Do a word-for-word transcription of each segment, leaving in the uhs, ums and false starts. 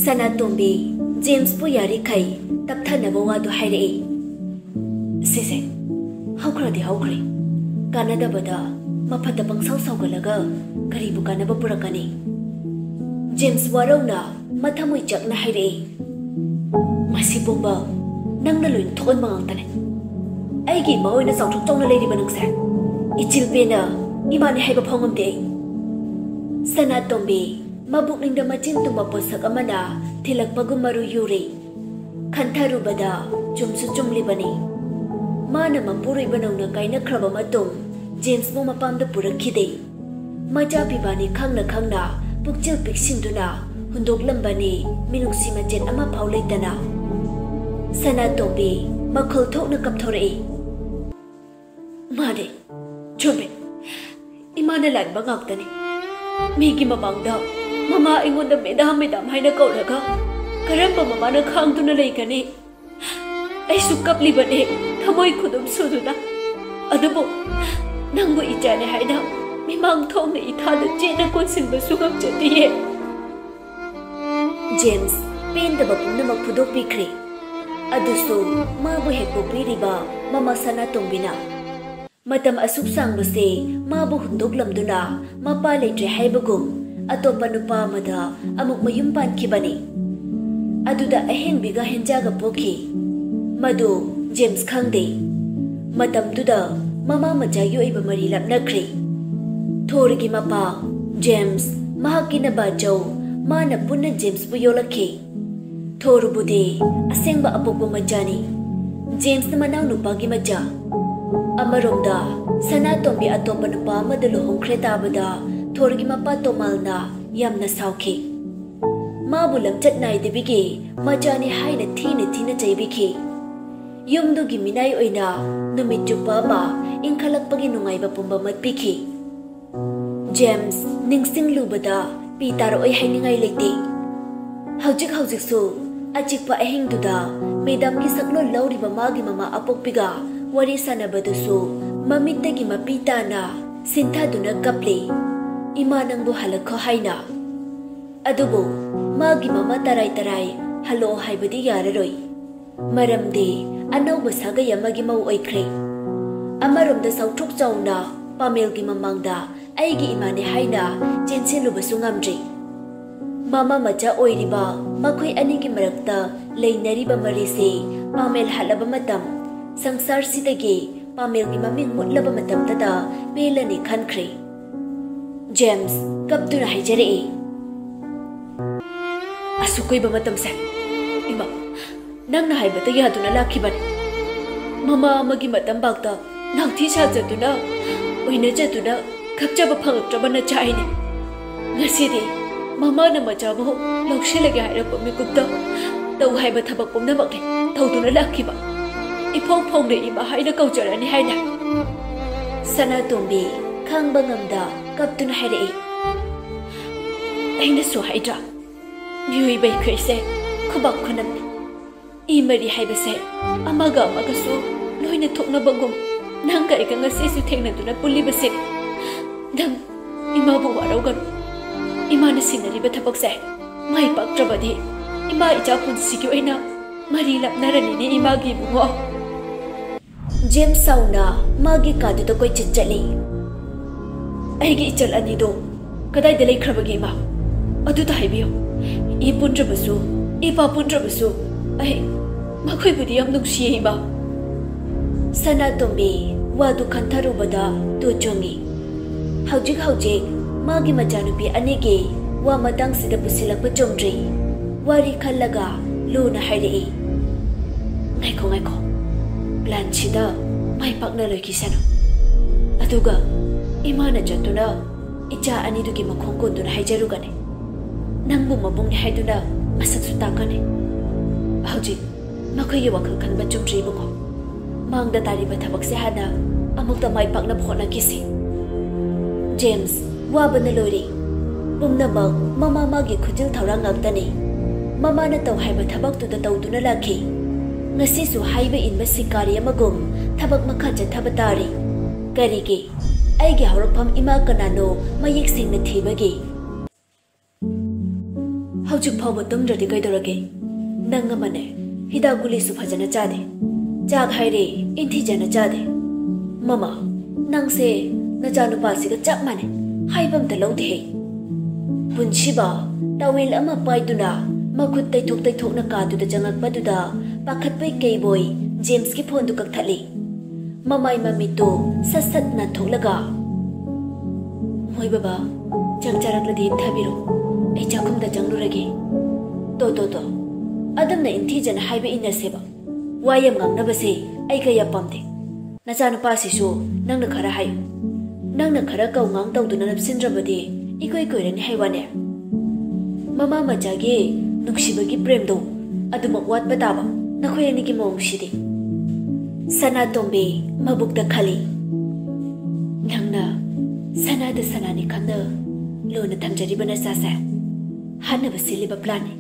ꯁꯅꯥꯇꯣꯝꯕꯤ ꯖꯦꯝꯁꯄꯨ ꯌꯥꯔꯤꯈꯩ ꯇꯞꯊꯅꯕ ꯋꯥꯗꯨ ꯍꯥꯏꯔꯛꯏ꯫ ꯁꯤꯁꯦ, ꯍꯧꯈ꯭ꯔꯗꯤ ꯍꯧꯈ꯭ꯔꯦ꯫ ꯀꯥꯟꯅꯗꯕꯗ ꯃꯐꯠꯇ ꯄꯪꯁꯥꯎ ꯁꯥꯎꯒꯠꯂꯒ ꯀꯔꯤꯕꯨ ꯀꯥꯟꯅꯕ ꯄꯨꯔꯛꯀꯅꯤ? ꯖꯦꯝꯁ ꯋꯥꯔꯧꯅ ꯃꯊꯃꯣꯏ ꯆꯥꯛꯅ ꯍꯥꯏꯔꯛꯏ꯫ ꯃꯁꯤ ꯄꯨꯝꯕ ꯅꯪꯅ ꯂꯣꯏꯅ ꯊꯣꯛꯍꯟꯕ ꯉꯥꯛꯇꯅꯦ꯫ ꯑꯩꯒꯤ ꯏꯃꯥ ꯑꯣꯏꯅ ꯆꯥꯎꯊꯣꯛ ꯆꯥꯎꯅ ꯂꯩꯔꯤꯕ ꯅꯪꯁꯦ ꯏꯆꯤꯜ ꯄꯦꯅ ꯏꯃꯥꯅꯦ ꯍꯥꯏꯕ ꯐꯥꯎ ꯉꯝꯗꯦ ꯑꯩ꯫ ꯁꯅꯥꯇꯣꯝꯕꯤ ꯃꯕꯨꯛꯅꯤꯡꯗ ꯃꯆꯤꯟ ꯇꯨꯝꯕ ꯄꯣꯠꯁꯛ ꯑꯃꯅ ꯊꯤꯜꯂꯛꯄꯒꯨꯝ ꯃꯔꯨ ꯌꯨꯔꯤ꯫ ꯈꯟꯊꯔꯨꯕꯗ ꯆꯨꯝꯁꯨ ꯆꯨꯝꯂꯤꯕꯅꯤ꯫ ꯃꯥꯅ ꯃꯄꯨꯔꯣꯏꯕꯅꯧꯅ ꯀꯥꯏꯅꯈ꯭ꯔꯕ ꯃꯇꯨꯡ ꯖꯦꯝꯁꯄꯨ ꯃꯄꯥꯝꯗ ꯄꯨꯔꯛꯈꯤꯗꯦ꯫ ꯃꯆꯥ ꯄꯤꯕꯥꯅꯤ ꯈꯪꯅ ꯈꯪꯅ ꯄꯨꯛꯆꯦꯜ ꯄꯤꯛꯁꯤꯟꯗꯨꯅ ꯍꯨꯟꯗꯣꯛꯂꯝꯕꯅꯤ, ꯃꯤꯅꯨꯡꯁꯤ ꯃꯆꯦꯠ ꯑꯃ ꯐꯥꯎ ꯂꯩꯇꯅ꯫ ꯁꯅꯥꯇꯣꯝꯕꯤ ꯃꯈꯣꯜ ꯊꯣꯛꯅ ꯀꯞꯊꯣꯔꯛꯏ꯫ ꯃꯥꯅꯦ, ꯆꯨꯝꯃꯦ꯫ ꯏꯃꯥꯅ ꯂꯥꯟꯕ ꯉꯥꯛꯇꯅꯤ꯫ ꯃꯤꯒꯤ ꯃꯃꯥꯡꯗ ꯃꯃꯥ ꯑꯩꯉꯣꯟꯗ "ꯃꯦꯗꯥꯝ, ꯃꯦꯗꯥꯝ" ꯍꯥꯏꯅ ꯀꯧꯔꯒ ꯀꯔꯝꯕ ꯃꯃꯥꯅ ꯈꯥꯡꯗꯨꯅ ꯂꯩꯒꯅꯤ? ꯑꯩꯁꯨ ꯀꯞꯂꯤꯕꯅꯦ, ꯊꯃꯣꯏ ꯈꯨꯗꯨꯝ ꯁꯨꯗꯨꯅ꯫ ꯑꯗꯨꯕꯨ ꯅꯪꯕꯨ ꯏꯆꯥꯅꯦ ꯍꯥꯏꯅ ꯃꯤꯃꯥꯡ ꯊꯣꯛꯅ ꯏꯊꯥꯗ ꯆꯦꯠꯅ ꯀꯣꯟꯁꯤꯟꯕꯁꯨ ꯉꯝꯖꯗꯤꯌꯦ꯫ ꯖꯦꯝꯁ ꯄꯦꯟꯗꯕ ꯄꯨꯝꯅꯃꯛ ꯐꯨꯗꯣꯛꯄꯤꯈ꯭ꯔꯦ꯫ ꯑꯗꯨꯁꯨ ꯃꯥꯕꯨ ꯍꯦꯛ ꯄꯣꯛꯄꯤꯔꯤꯕ ꯃꯃꯥ ꯁꯅꯥꯇꯣꯝꯕꯤꯅ꯫ ꯃꯇꯝ ꯑꯁꯨꯛ ꯁꯥꯡꯕꯁꯦ ꯃꯥꯕꯨ ꯍꯨꯟꯗꯣꯛꯂꯝꯗꯨꯅ ꯃꯄꯥ ꯂꯩꯇ꯭ꯔꯦ ꯍꯥꯏꯕꯒꯨꯝ ꯑꯇꯣꯞꯄ ꯅꯨꯄꯥ ꯑꯃꯗ ꯑꯃꯨꯛ ꯃꯌꯨꯝ ꯄꯥꯟꯈꯤꯕꯅꯤ꯫ ꯑꯗꯨꯗ ꯑꯍꯦꯟꯕꯤꯒ ꯍꯦꯟꯖꯥꯒ ꯄꯣꯛꯈꯤ꯫ ꯃꯗꯨ ꯖꯦꯝꯁ ꯈꯪꯗꯦ꯫ ꯃꯇꯝꯗꯨꯗ ꯃꯃꯥ ꯃꯆꯥꯒꯤ ꯑꯣꯏꯕ ꯃꯔꯤ ꯂꯥꯞꯅꯈ꯭ꯔꯦ꯫ ꯊꯣꯔꯒꯤ ꯃꯄꯥ ꯖꯦꯝꯁ, ꯃꯍꯥꯛꯀꯤ ꯅꯕꯥꯆꯧ, ꯃꯥꯅ ꯄꯨꯟꯅ ꯖꯦꯝꯁꯄꯨ ꯌꯣꯛꯂꯛꯈꯤ꯫ ꯊꯣꯔꯕꯨꯗꯤ ꯑꯁꯦꯡꯕ ꯑꯄꯣꯛꯄ ꯃꯆꯥꯅꯤ꯫ ꯖꯦꯝꯁꯅ ꯃꯅꯥꯎ ꯅꯨꯄꯥꯒꯤ ꯃꯆꯥ꯫ ꯑꯃꯔꯣꯝꯗ ꯁꯅꯥꯇꯣꯝꯕꯤ ꯑꯇꯣꯞꯄ ꯅꯨꯄꯥ ꯑꯃꯗ ꯂꯨꯍꯣꯡꯈ꯭ꯔꯦ ꯇꯥꯕꯗ ꯊꯣꯔꯒꯤ ꯃꯄꯥ ꯇꯣꯃꯥꯜꯅ ꯌꯥꯝꯅ ꯁꯥꯎꯈꯤ꯫ ꯃꯥꯕꯨ ꯂꯝꯆꯠ ꯅꯥꯏꯗꯕꯤꯒꯤ ꯃꯆꯥꯅꯤ ꯍꯥꯏꯅ ꯊꯤꯅ ꯊꯤꯅ ꯆꯩꯕꯤꯈꯤ꯫ ꯌꯨꯝꯗꯨꯒꯤ ꯃꯤꯅꯥꯏ ꯑꯣꯏꯅ ꯅꯨꯃꯤꯠ ꯆꯨꯞꯄ ꯑꯃ ꯏꯪꯈꯠꯂꯛꯄꯒꯤ ꯅꯨꯡꯉꯥꯏꯕ ꯄꯨꯝꯕꯃꯛ ꯄꯤꯈꯤ꯫ ꯖꯦꯝꯁ ꯅꯤꯡꯁꯤꯡꯂꯨꯕꯗ ꯄꯤ ꯇꯥꯔꯛꯑꯣꯏ ꯍꯥꯏꯅꯤꯡꯉꯥꯏ ꯂꯩꯇꯦ꯫ ꯍꯧꯖꯤꯛ ꯍꯧꯖꯤꯛꯁꯨ ꯑꯆꯤꯛꯄ ꯑꯍꯤꯡꯗꯨꯗ ꯃꯦꯗꯥꯝꯒꯤ ꯁꯛꯂꯣꯟ ꯂꯧꯔꯤꯕ ꯃꯥꯒꯤ ꯃꯃꯥ ꯑꯄꯣꯛꯄꯤꯒ ꯋꯥꯔꯤ ꯁꯥꯟꯅꯕꯗꯨꯁꯨ ꯃꯃꯤꯠꯇꯒꯤ ꯃꯄꯤ ꯇꯥꯅ ꯁꯤꯟꯊꯗꯨꯅ ꯀꯞꯂꯤ, "ꯏꯃꯥ, ꯅꯪꯕꯨ ꯍꯜꯂꯛꯈꯣ" ꯍꯥꯏꯅ꯫ ꯑꯗꯨꯕꯨ ꯃꯥꯒꯤ ꯃꯃꯥ ꯇꯔꯥꯏ ꯇꯔꯥꯏ ꯍꯜꯂꯛꯑꯣ ꯍꯥꯏꯕꯗꯤ ꯌꯥꯔꯔꯣꯏ꯫ ꯃꯔꯝꯗꯤ ꯑꯅꯧꯕ ꯁꯥꯒꯩ ꯑꯃꯒꯤ ꯃꯧ ꯑꯣꯏꯈ꯭ꯔꯦ꯫ ꯑꯃꯔꯣꯝꯗ ꯆꯥꯎꯊꯣꯛ ꯆꯥꯎꯅ ꯄꯥꯃꯦꯜꯒꯤ ꯃꯃꯥꯡꯗ ꯑꯩꯒꯤ ꯏꯃꯥꯅꯦ ꯍꯥꯏꯅ ꯆꯦꯟꯁꯤꯜꯂꯨꯕꯁꯨ ꯉꯝꯗ꯭ꯔꯤ꯫ ꯃꯃꯥ ꯃꯆꯥ ꯑꯣꯏꯔꯤꯕ ꯃꯈꯣꯏ ꯑꯅꯤꯒꯤ ꯃꯔꯛꯇ ꯂꯩꯅꯔꯤꯕ ꯃꯔꯤꯁꯦ ꯄꯥꯃꯦꯜ ꯍꯥꯠꯂꯕ ꯃꯇꯝ, ꯁꯪꯁꯥꯔꯁꯤꯗꯒꯤ ꯄꯥꯃꯦꯜꯒꯤ ꯃꯃꯤꯡ ꯃꯨꯠꯂꯕ ꯃꯇꯝꯗꯗ ꯄꯦꯜꯂꯅꯤ ꯈꯟꯈ꯭ꯔꯦ꯫ ꯖꯦꯝꯁ ꯀꯞꯇꯨꯅ ꯍꯥꯏꯖꯔꯛꯏ, "ꯑꯁꯨꯛ ꯀꯨꯏꯕ ꯃꯇꯝꯁꯦ, ꯏꯃꯥ, ꯅꯪꯅ ꯍꯥꯏꯕꯗ ꯌꯥꯗꯨꯅ ꯂꯥꯛꯈꯤꯕꯅꯤ꯫ ꯃꯃꯥ ꯑꯃꯒꯤ ꯃꯇꯝ ꯐꯥꯎꯗ ꯅꯥꯎꯊꯤ ꯁꯥꯖꯗꯨꯅ ꯑꯣꯏꯅꯖꯗꯨꯅ ꯀꯞꯆꯕ ꯐꯪꯉꯛꯇ꯭ꯔꯕ ꯅꯆꯥ ꯑꯩꯅꯤ꯫ ꯉꯁꯤꯗꯤ ꯃꯃꯥꯅ ꯃꯆꯥꯕꯨ ꯂꯧꯁꯤꯜꯂꯒꯦ ꯍꯥꯏꯔꯛꯄ ꯃꯤꯀꯨꯞꯇ ꯇꯧ ꯍꯥꯏꯕ ꯊꯕꯛ ꯄꯨꯝꯅꯃꯛꯅꯤ ꯇꯧꯗꯨꯅ ꯂꯥꯛꯈꯤꯕ꯫ ꯏꯐꯣꯡ ꯐꯣꯡꯅ ꯏꯃꯥ ꯍꯥꯏꯅ ꯀꯧꯖꯔꯅꯤ" ꯍꯥꯏꯅ꯫ ꯁꯅꯥꯇꯣꯝꯕꯤ ꯈꯥꯡꯕ ꯉꯝꯗ ꯀꯞꯇꯨꯅ ꯍꯥꯏꯔꯛꯏ, "ꯑꯩꯅꯁꯨ ꯍꯥꯏꯗ꯭ꯔꯥ, ꯃꯤꯑꯣꯏꯕ ꯑꯩꯈꯣꯏꯁꯦ ꯈꯨꯕꯥꯛ ꯈꯨꯅꯝꯅꯤ꯫ ꯏ ꯃꯔꯤ ꯍꯥꯏꯕꯁꯦ ꯑꯃꯒ ꯑꯃꯒꯁꯨ ꯂꯣꯏꯅ ꯊꯣꯛꯅꯕꯒꯨꯝ, ꯅꯪꯒ ꯑꯩꯒ ꯉꯁꯤꯁꯨ ꯊꯦꯡꯅꯗꯨꯅ ꯄꯨꯜꯂꯤꯕꯁꯤꯅꯤ꯫ ꯅꯪ ꯏꯃꯥꯕꯨ ꯋꯥꯔꯧꯒꯅꯨ꯫ ꯏꯃꯥꯅ ꯁꯤꯟꯅꯔꯤꯕ ꯊꯕꯛꯁꯦ ꯃꯥꯏ ꯄꯥꯛꯇ꯭ꯔꯕꯗꯤ ꯏꯃꯥ ꯏꯆꯥ ꯄꯨꯟꯁꯤꯒꯤ ꯑꯣꯏꯅ ꯃꯔꯤ ꯂꯥꯞꯅꯔꯅꯤꯅꯦ ꯏꯃꯥꯒꯤ ꯏꯕꯨꯡꯉꯣ"꯫ ꯖꯦꯝꯁ ꯁꯥꯎꯅ ꯃꯥꯒꯤ ꯀꯥꯗꯨꯗ ꯀꯣꯏꯆꯠ ꯆꯠꯂꯤ꯫ "ꯑꯩꯒꯤ ꯏꯆꯜ ꯑꯅꯤꯗꯣ ꯀꯗꯥꯏꯗ ꯂꯩꯈ꯭ꯔꯕꯒꯦ, ꯏꯃꯥ? ꯑꯗꯨꯗ ꯍꯥꯏꯕꯤꯌꯨ꯫ ꯏ ꯄꯨꯟꯗ꯭ꯔꯕꯁꯨ, ꯏꯄꯥ ꯄꯨꯟꯗ꯭ꯔꯕꯁꯨ, ꯑꯩ ꯃꯈꯣꯏꯕꯨꯗꯤ ꯌꯥꯝ ꯅꯨꯡꯁꯤꯌꯦ, ꯏꯃꯥ"꯫ ꯁꯅꯥꯇꯣꯝꯕꯤ ꯋꯥꯗꯨ ꯈꯟꯊꯔꯨꯕꯗ ꯇꯨ ꯆꯨꯡꯉꯤ꯫ ꯍꯧꯖꯤꯛ ꯍꯧꯖꯤꯛ ꯃꯥꯒꯤ ꯃꯆꯥꯅꯨꯄꯤ ꯑꯅꯤꯒꯤ ꯋꯥ ꯃꯇꯥꯡꯁꯤꯗ ꯄꯨꯁꯤꯜꯂꯛꯄ ꯆꯨꯝꯗ꯭ꯔꯤ꯫ ꯋꯥꯔꯤ ꯈꯜꯂꯒ ꯂꯨꯅ ꯍꯥꯏꯔꯛꯏ, "ꯉꯥꯏꯈꯣ, ꯉꯥꯏꯈꯣ꯫ ꯄ꯭ꯂꯥꯟꯁꯤꯗ ꯃꯥꯏ ꯄꯥꯛꯅ ꯂꯣꯏꯈꯤꯁꯅꯨ꯫ ꯑꯗꯨꯒ ꯏꯃꯥꯅ ꯆꯠꯇꯨꯅ ꯏꯆꯥ ꯑꯅꯤꯗꯨꯒꯤ ꯃꯈꯣꯡ ꯀꯣꯟꯗꯨꯅ ꯍꯥꯏꯖꯔꯨꯒꯅꯤ꯫ ꯅꯪꯕꯨ ꯃꯕꯨꯡꯅꯤ ꯍꯥꯏꯗꯨꯅ ꯃꯁꯛꯁꯨ ꯇꯥꯛꯀꯅꯤ꯫ ꯍꯧꯖꯤꯛ ꯃꯈꯣꯏꯒꯤ ꯋꯥꯈꯜ ꯈꯟꯕ ꯆꯨꯝꯗ꯭ꯔꯤ, ꯏꯕꯨꯡꯉꯣ꯫ ꯃꯥꯡꯗ ꯇꯥꯔꯤꯕ ꯊꯕꯛꯁꯦ ꯍꯥꯟꯅ ꯑꯃꯨꯛꯇ ꯃꯥꯏ ꯄꯥꯛꯅꯕ ꯍꯣꯠꯅꯈꯤꯁꯤ"꯫ ꯖꯦꯝꯁ ꯋꯥꯕꯅ ꯂꯣꯏꯔꯦ꯫ ꯄꯨꯝꯅꯃꯛ ꯃꯃꯥ ꯃꯥꯒꯤ ꯈꯨꯖꯤꯜ ꯊꯧꯔꯥꯡ ꯉꯥꯛꯇꯅꯤ꯫ ꯃꯃꯥꯅ ꯇꯧ ꯍꯥꯏꯕ ꯊꯕꯛꯇꯨꯗ ꯇꯧꯗꯨꯅ ꯂꯥꯛꯈꯤ꯫ ꯉꯁꯤꯁꯨ ꯍꯥꯏꯕ ꯏꯟꯕ ꯁꯤꯀꯥꯔꯤ ꯑꯃꯒꯨꯝ ꯊꯕꯛ ꯃꯈꯥ ꯆꯠꯊꯕ ꯇꯥꯔꯤ꯫ ꯀꯔꯤꯒꯤ? ꯑꯩꯒꯤ ꯍꯧꯔꯛꯐꯝ ꯏꯃꯥ ꯀꯅꯥꯅꯣ ꯃꯌꯦꯛ ꯁꯦꯡꯅ ꯊꯤꯕꯒꯤ꯫ ꯍꯧꯖꯤꯛ ꯐꯥꯎꯕ ꯇꯨꯝꯗ꯭ꯔꯗꯤ ꯀꯩꯗꯧꯔꯒꯦ? ꯅꯪ ꯑꯃꯅꯦ, ꯍꯤꯗꯥꯛ ꯒꯨꯂꯤꯁꯨ ꯐꯖꯅ ꯆꯥꯗꯦ꯫ ꯆꯥꯛ ꯍꯥꯏꯔꯦ, ꯏꯟꯊꯤꯖꯅ ꯆꯥꯗꯦ꯫ ꯃꯃꯥ, ꯅꯪꯁꯦ ꯅꯆꯥꯅꯨꯄꯥꯁꯤꯒ ꯆꯞ ꯃꯥꯟꯅꯩ, ꯍꯥꯏꯕ ꯑꯝꯇ ꯂꯧꯗꯦꯍꯦ꯫ ꯄꯨꯟꯁꯤꯕ ꯇꯥꯋꯦꯜ ꯑꯃ ꯄꯥꯏꯗꯨꯅ ꯃꯈꯨꯠ ꯇꯩꯊꯣꯛ ꯇꯩꯊꯣꯛꯅ ꯀꯥꯗꯨꯗ ꯆꯪꯂꯛꯄꯗꯨꯗ ꯄꯥꯈꯠꯄꯣꯏ ꯀꯩꯕꯣꯏ ꯖꯦꯝꯁꯀꯤ ꯐꯣꯟꯗꯨ ꯀꯛꯊꯠꯂꯤ꯫ ꯃꯃꯥꯏ ꯃꯃꯤꯠꯇꯨ ꯁꯠ ꯁꯠ ꯅꯥꯟꯊꯣꯛꯂꯒ, "ꯃꯣꯏ ꯕꯕꯥ, ꯆꯥꯛ ꯆꯥꯔꯛꯂꯗꯤ ꯏꯟꯊꯕꯤꯔꯣ, ꯑꯩ ꯆꯥꯛꯈꯨꯝꯗ ꯆꯪꯂꯨꯔꯒꯦ꯫ ꯇꯣ, ꯇꯣ, ꯇꯣ, ꯑꯗꯨꯝꯅ ꯏꯟꯊꯤꯖꯅ ꯍꯥꯏꯕ ꯏꯟꯅꯁꯦꯕ꯫ ꯋꯥ ꯌꯥꯝ ꯉꯥꯡꯅꯕꯁꯦ ꯑꯩ ꯀꯌꯥ ꯄꯥꯝꯗꯦ꯫ ꯅꯆꯥꯅꯨꯄꯥꯁꯤꯁꯨ ꯅꯪꯅ ꯈꯔ ꯍꯥꯏꯌꯨ꯫ ꯅꯪꯅ ꯈꯔ ꯀꯧ ꯉꯥꯡ ꯇꯧꯗꯨꯅ ꯅꯞꯁꯤꯟꯗ꯭ꯔꯕꯗꯤ ꯏꯀꯨꯏ ꯀꯨꯏꯔꯅꯤ ꯍꯥꯏ ꯋꯥꯅꯦ꯫ ꯃꯃꯥ ꯃꯆꯥꯒꯤ ꯅꯨꯡꯁꯤꯕꯒꯤ ꯄ꯭ꯔꯦꯝꯗꯣ ꯑꯗꯨꯃꯛ ꯋꯥꯠꯄ ꯇꯥꯕ ꯅꯈꯣꯏ ꯑꯅꯤꯒꯤ ꯃꯑꯣꯡꯁꯤꯗꯤ꯫" ꯁꯅꯥꯇꯣꯝꯕꯤ ꯃꯕꯨꯛꯇ ꯈꯜꯂꯤ, "ꯅꯪꯅ ꯁꯅꯥꯗ ꯁꯅꯥꯅꯤ ꯈꯪꯅ ꯂꯨꯅ ꯊꯝꯖꯔꯤꯕ ꯅꯆꯥꯁꯦ ꯍꯥꯠꯅꯕ ꯁꯤꯜꯂꯤꯕ ꯄ꯭ꯂꯥꯟꯅꯤ꯫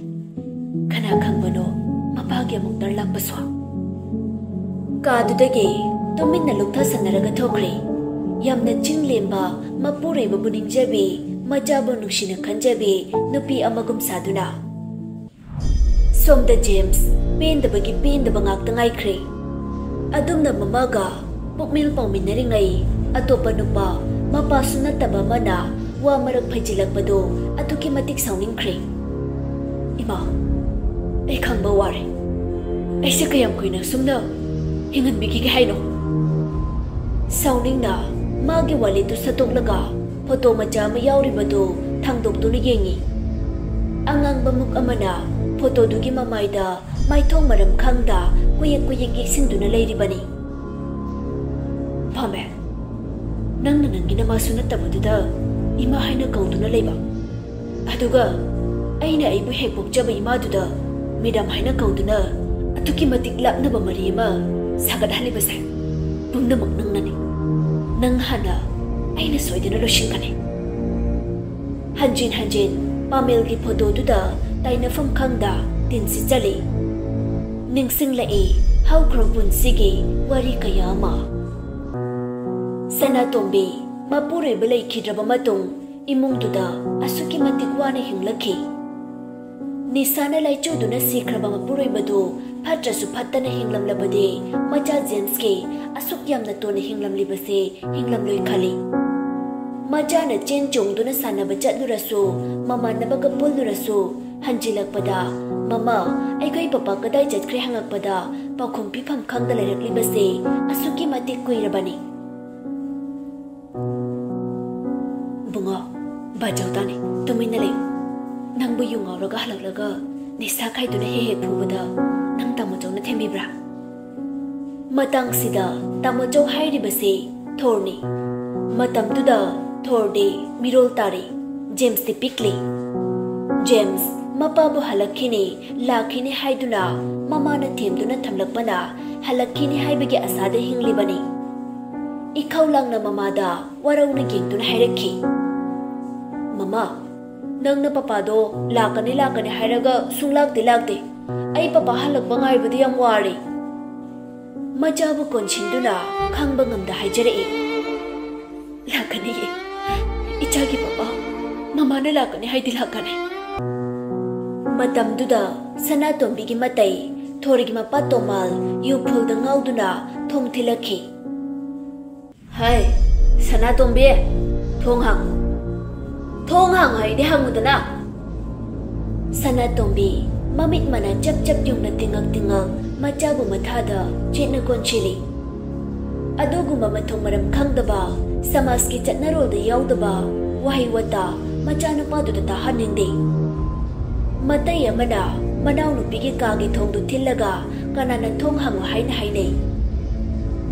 ꯀꯅꯥ ꯈꯪꯕꯅꯣ ꯃꯄꯥꯒꯤ ꯑꯃꯨꯛ ꯇꯔ ꯂꯥꯛꯄꯁꯨ꯫" ꯀꯥꯗꯨꯗꯒꯤ ꯇꯨꯃꯤꯟꯅ ꯂꯨꯞꯊꯁꯟꯅꯔꯒ ꯊꯣꯛꯈ꯭ꯔꯦ꯫ ꯌꯥꯝꯅ ꯆꯤꯡ ꯂꯦꯝꯕ, ꯃꯄꯨꯔꯣꯏꯕꯕꯨ ꯅꯤꯡꯖꯕꯤ, ꯃꯆꯥꯕꯨ ꯅꯨꯡꯁꯤꯅ ꯈꯟꯖꯕꯤ ꯅꯨꯄꯤ ꯑꯃꯒꯨꯝ ꯁꯥꯗꯨꯅ꯫ ꯁꯣꯝꯗ ꯖꯦꯝꯁ ꯄꯦꯟꯗꯕꯒꯤ ꯄꯦꯟꯗꯕ ꯉꯥꯛꯇ ꯉꯥꯏꯈ꯭ꯔꯦ꯫ ꯑꯗꯨꯝꯅ ꯃꯃꯥꯒ ꯄꯨꯛꯃꯦꯜ ꯄꯥꯎꯃꯤꯟꯅꯔꯤꯉꯩ, ꯑꯇꯣꯞꯄ ꯅꯨꯄꯥ, ꯃꯄꯥꯁꯨ ꯅꯠꯇꯕ ꯑꯃꯅ ꯋꯥ ꯃꯔꯛ ꯐꯩꯖꯤꯜꯂꯛꯄꯗꯨ ꯑꯗꯨꯛꯀꯤ ꯃꯇꯤꯛ ꯁꯥꯎꯅꯤꯡꯈ꯭ꯔꯦ꯫ "ꯏꯃꯥ, ꯑꯩ ꯈꯪꯕ ꯋꯥꯔꯦ꯫ ꯑꯩꯁꯦ ꯀꯌꯥꯝ ꯀꯨꯏꯅ ꯁꯨꯝꯅ ꯍꯤꯡꯍꯟꯕꯤꯈꯤꯒꯦ ꯍꯥꯏꯅꯣ?" ꯁꯥꯎꯅꯤꯡꯅ ꯃꯥꯒꯤ ꯋꯥꯂꯦꯠꯇꯨ ꯁꯠꯇꯣꯛꯂꯒ ꯐꯣꯇꯣ ꯃꯆꯥ ꯑꯃ ꯌꯥꯎꯔꯤꯕꯗꯨ ꯊꯥꯡꯗꯣꯛꯇꯨꯅ ꯌꯦꯡꯉꯤ꯫ ꯑꯉꯥꯡꯕ ꯃꯨꯛ ꯑꯃꯅ ꯐꯣꯇꯣꯗꯨꯒꯤ ꯃꯃꯥꯏꯗ ꯃꯥꯏꯊꯣꯡ ꯃꯔꯝ ꯈꯪꯗ ꯀꯨꯌꯦꯛ ꯀꯨꯌꯦꯛ ꯌꯦꯛꯁꯤꯟꯗꯨꯅ ꯂꯩꯔꯤꯕꯅꯤ꯫ "ꯐꯝꯃꯦ, ꯅꯪꯅ ꯅꯪꯒꯤ ꯅꯃꯥꯁꯨ ꯅꯠꯇꯕꯗꯨꯗ ꯏꯃꯥ ꯍꯥꯏꯅ ꯀꯧꯗꯨꯅ ꯂꯩꯕ, ꯑꯗꯨꯒ ꯑꯩꯅ ꯑꯩꯕꯨ ꯍꯦꯛ ꯄꯣꯛꯆꯕ ꯏꯃꯥꯗꯨꯗ ꯃꯦꯗꯥꯝ ꯍꯥꯏꯅ ꯀꯧꯗꯨꯅ ꯑꯗꯨꯛꯀꯤ ꯃꯇꯤꯛ ꯂꯥꯞꯅꯕ ꯃꯔꯤ ꯑꯃ ꯁꯥꯒꯠꯍꯜꯂꯤꯕꯁꯦ ꯄꯨꯝꯅꯃꯛ ꯅꯪꯅꯅꯤ꯫ ꯅꯪ ꯍꯥꯟꯅ ꯑꯩꯅ ꯁꯣꯏꯗꯅ ꯂꯣꯏꯁꯤꯟꯒꯅꯤ꯫" ꯍꯟꯖꯤꯟ ꯍꯟꯖꯤꯟ ꯄꯥꯃꯦꯜꯒꯤ ꯐꯣꯇꯣꯗꯨꯗ ꯇꯥꯏꯅꯐꯝ ꯈꯪꯗ ꯇꯤꯟꯁꯤ ꯆꯠꯂꯤ꯫ ꯅꯤꯡꯁꯤꯡꯂꯛꯏ ꯍꯧꯈ꯭ꯔꯕ ꯄꯨꯟꯁꯤꯒꯤ ꯋꯥꯔꯤ ꯀꯌꯥ ꯑꯃ꯫ ꯁꯅꯥꯇꯣꯝꯕꯤ ꯃꯄꯨꯔꯣꯏꯕ ꯂꯩꯈꯤꯗ꯭ꯔꯕ ꯃꯇꯨꯡ ꯏꯃꯨꯡꯗꯨꯗ ꯑꯁꯨꯛꯀꯤ ꯃꯇꯤꯛ ꯋꯥꯅ ꯍꯤꯡꯂꯛꯈꯤ꯫ ꯅꯤꯁꯥꯅ ꯂꯥꯏꯆꯨꯗꯨꯅ ꯁꯤꯈ꯭ꯔꯕ ꯃꯄꯨꯔꯣꯏꯕꯗꯨ ꯐꯠꯇ꯭ꯔꯁꯨ ꯐꯠꯇꯅ ꯍꯤꯡꯂꯝꯂꯕꯗꯤ ꯃꯆꯥ ꯖꯦꯝꯁꯀꯤ ꯑꯁꯨꯛ ꯌꯥꯝꯅ ꯇꯣꯟꯅ ꯍꯤꯡꯂꯝꯂꯤꯕꯁꯦ ꯍꯤꯡꯂꯝꯂꯣꯏ ꯈꯜꯂꯤ꯫ ꯃꯆꯥꯅ ꯆꯦꯟ ꯆꯣꯡꯗꯨꯅ ꯁꯥꯟꯅꯕ ꯆꯠꯂꯨꯔꯁꯨ, ꯃꯃꯥꯟꯅꯕꯒ ꯄꯨꯜꯂꯨꯔꯁꯨ, ꯍꯟꯖꯤꯜꯂꯛꯄꯗ "ꯃꯃꯥ, ꯑꯩꯈꯣꯏ ꯄꯄꯥ ꯀꯗꯥꯏ ꯆꯠꯈ꯭ꯔꯦ?" ꯍꯪꯉꯛꯄꯗ ꯄꯥꯎꯈꯨꯝ ꯄꯤꯐꯝ ꯈꯪꯗ ꯂꯩꯔꯛꯂꯤꯕꯁꯦ ꯑꯁꯨꯛꯀꯤ ꯃꯇꯤꯛ ꯀꯨꯏꯔꯕꯅꯤ꯫ ꯕꯨꯡꯉꯣ, ꯕꯥꯖꯧ ꯇꯥꯅꯤ, ꯇꯨꯃꯤꯟꯅ ꯂꯩꯌꯨ꯫ ꯅꯪꯕꯨ ꯌꯨ ꯉꯥꯎꯔꯒ ꯍꯜꯂꯛꯂꯒ ꯅꯤꯁꯥ ꯈꯥꯏꯗꯨꯅ ꯍꯦꯛ ꯍꯦꯛ ꯐꯨꯕꯗ ꯅꯪ ꯇꯥꯃꯣꯆꯧꯅ ꯊꯦꯝꯕꯤꯕ꯭ꯔꯥ? ꯃꯇꯥꯡꯁꯤꯗ ꯇꯥꯃꯣꯆꯧ ꯍꯥꯏꯔꯤꯕꯁꯤ ꯊꯣꯔꯅꯤ꯫ ꯃꯇꯝꯗꯨꯗ ꯊꯣꯔꯗꯤ ꯃꯤꯔꯣꯜ ꯇꯥꯔꯤ, ꯖꯦꯝꯁꯇꯤ ꯄꯤꯛꯂꯤ꯫ ꯖꯦꯝꯁ ꯃꯄꯥꯕꯨ ꯍꯜꯂꯛꯈꯤꯅꯤ, ꯂꯥꯛꯈꯤꯅꯤ ꯍꯥꯏꯗꯨꯅ ꯃꯃꯥꯅ ꯊꯦꯝꯗꯨꯅ ꯊꯝꯂꯛꯄꯅ ꯍꯜꯂꯛꯈꯤꯅꯤ ꯍꯥꯏꯕꯒꯤ ꯑꯁꯥꯗ ꯍꯤꯡꯂꯤꯕꯅꯤ꯫ ꯏꯈꯧ ꯂꯥꯡꯅ ꯃꯃꯥꯗ ꯋꯥꯔꯧꯅ ꯌꯦꯡꯗꯨꯅ ꯍꯥꯏꯔꯛꯈꯤ, "ꯃꯃꯥ, ꯅꯪꯅ ꯄꯄꯥꯗꯣ ꯂꯥꯛꯀꯅꯤ ꯂꯥꯛꯀꯅꯤ ꯍꯥꯏꯔꯒ ꯁꯨꯡꯂꯥꯛꯇꯤ ꯂꯥꯛꯇꯦ꯫ ꯑꯩ ꯄꯄꯥ ꯍꯜꯂꯛꯄ ꯉꯥꯏꯕꯗ ꯌꯥꯝ ꯋꯥꯔꯦ꯫" ꯃꯆꯥꯕꯨ ꯀꯣꯟꯁꯤꯟꯗꯨꯅ ꯈꯪꯕ ꯉꯝꯗ ꯍꯥꯏꯖꯔꯛꯏ, "ꯂꯥꯛꯀꯅꯤꯌꯦ, ꯏꯆꯥꯒꯤ ꯄꯄꯥ, ꯃꯃꯥꯅ ꯂꯥꯛꯀꯅꯤ ꯍꯥꯏꯗꯤ ꯂꯥꯛꯀꯅꯤ꯫" ꯃꯇꯝꯗꯨꯗ ꯁꯅꯥꯇꯣꯝꯕꯤꯒꯤ ꯃꯇꯩ ꯊꯣꯔꯒꯤ ꯃꯄꯥ ꯇꯣꯃꯥꯜ ꯌꯨ ꯐꯨꯜꯗ ꯉꯥꯎꯗꯨꯅ ꯊꯣꯡ ꯊꯤꯜꯂꯛꯈꯤ꯫ "ꯍꯩ, ꯁꯅꯥꯇꯣꯝꯕꯤ, ꯊꯣꯡ ꯍꯥꯡꯉꯨ꯫ ꯊꯣꯡ ꯍꯥꯡꯉꯨ ꯍꯥꯏꯗꯤ ꯍꯥꯡꯉꯨꯗꯅ꯫" ꯁꯅꯥꯇꯣꯝꯕꯤ ꯃꯃꯤꯠ ꯃꯅꯥ ꯆꯞ ꯆꯞ ꯌꯨꯡꯅ ꯇꯤꯡꯉꯛ ꯇꯤꯡꯉꯛ ꯃꯆꯥꯕꯨ ꯃꯊꯥꯗ ꯆꯦꯠꯅ ꯀꯣꯟꯁꯤꯜꯂꯤ꯫ ꯑꯗꯨꯒꯨꯝꯕ ꯃꯊꯣꯡ ꯃꯔꯝ ꯈꯪꯗꯕ, ꯁꯃꯥꯖꯀꯤ ꯆꯠꯅꯔꯣꯜꯗ ꯌꯥꯎꯗꯕ ꯋꯥꯍꯩ ꯋꯥꯇꯥ ꯃꯆꯥꯅꯨꯄꯥꯗꯨꯗ ꯇꯥꯍꯟꯅꯤꯡꯗꯦ꯫ ꯃꯇꯩ ꯑꯃꯅ ꯃꯅꯥꯎꯅꯨꯄꯤꯒꯤ ꯀꯥꯒꯤ ꯊꯣꯡꯗꯨ ꯊꯤꯜꯂꯒ ꯀꯅꯥꯅ ꯊꯣꯡ ꯍꯥꯡꯉꯨ ꯍꯥꯏꯅ ꯍꯥꯏꯅꯩ꯫